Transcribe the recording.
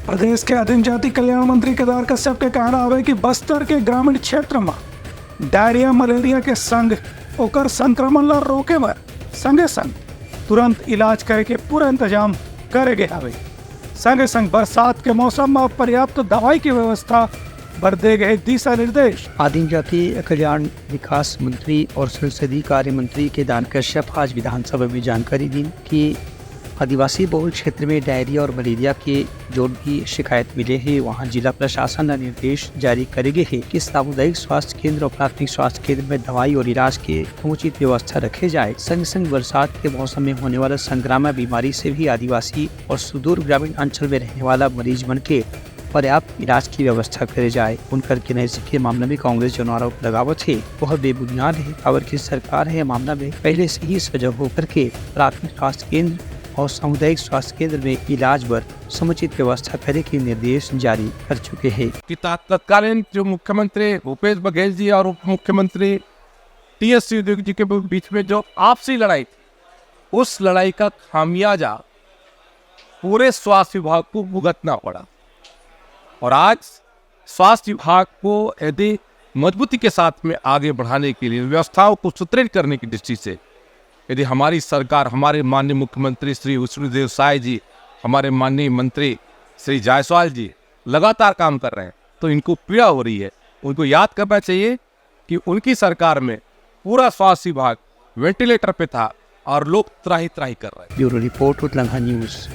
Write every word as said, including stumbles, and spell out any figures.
प्रदेश के आदिम जाति कल्याण मंत्री केदार कश्यप के कहना हवे कि बस्तर के ग्रामीण क्षेत्र म डायरिया, मलेरिया के संग ओकर संक्रमण ला रोके बर संगे-संग तुरंत इलाज करे के पूरा इंतजाम करे गे हवे। संगे-संग बरसात के मौसम म पर्याप्त दवाई के व्यवस्था बर दे गए दिशा निर्देश। आदिम जाति कल्याण विकास मंत्री और संसदीय कार्य मंत्री केदार कश्यप आज विधानसभा में जानकारी दीन कि आदिवासी बहुल क्षेत्र में डायरिया और मलेरिया के जोन भी शिकायत मिले हे, वहां जिला प्रशासन ला निर्देश जारी करे गे हे कि सामुदायिक स्वास्थ्य केंद्र और प्राथमिक स्वास्थ्य केंद्र में दवाई और इलाज के समुचित व्यवस्था रखे जाए। संग संग बरसात के मौसम में होने वाला संक्रामक बीमारी से भी आदिवासी और सुदूर ग्रामीण अंचल में रहने वाला मरीज मन के पर्याप्त इलाज की व्यवस्था करे जाए। उनकर किन्नौर के मामले में कांग्रेस जो आरोप लगावत हे, वह बेबुनियाद हे। काबर की सरकार हे मामला में पहले से ही सजग होकर के प्राथमिक स्वास्थ्य केंद्र और सामुदायिक स्वास्थ्य केंद्र में इलाज बर समुचित व्यवस्था करे के निर्देश जारी कर चुके हे। कि तात-, तत्कालीन जो मुख्यमंत्री भूपेश बघेल जी और उप मुख्यमंत्री टी एस सिंहदेव जी के बीच में जो आपसी लड़ाई थी, उस लड़ाई का खामियाजा पूरे स्वास्थ्य विभाग को भुगतना पड़ा। और आज स्वास्थ्य विभाग को यदि मजबूती के साथ में आगे बढ़ाने के लिए, व्यवस्थाओं को सुदृढ़ करने की दृष्टि से यदि हमारी सरकार, हमारे माननीय मुख्यमंत्री श्री विष्णुदेव साय जी, हमारे माननीय मंत्री श्री जायसवाल जी लगातार काम कर रहे हैं, तो इनको पीड़ा हो रही है। उनको याद करना चाहिए कि उनकी सरकार में पूरा स्वास्थ्य विभाग वेंटिलेटर पे था और लोग त्राही त्राही कर रहे हैं। Bureau report, Utlangha news.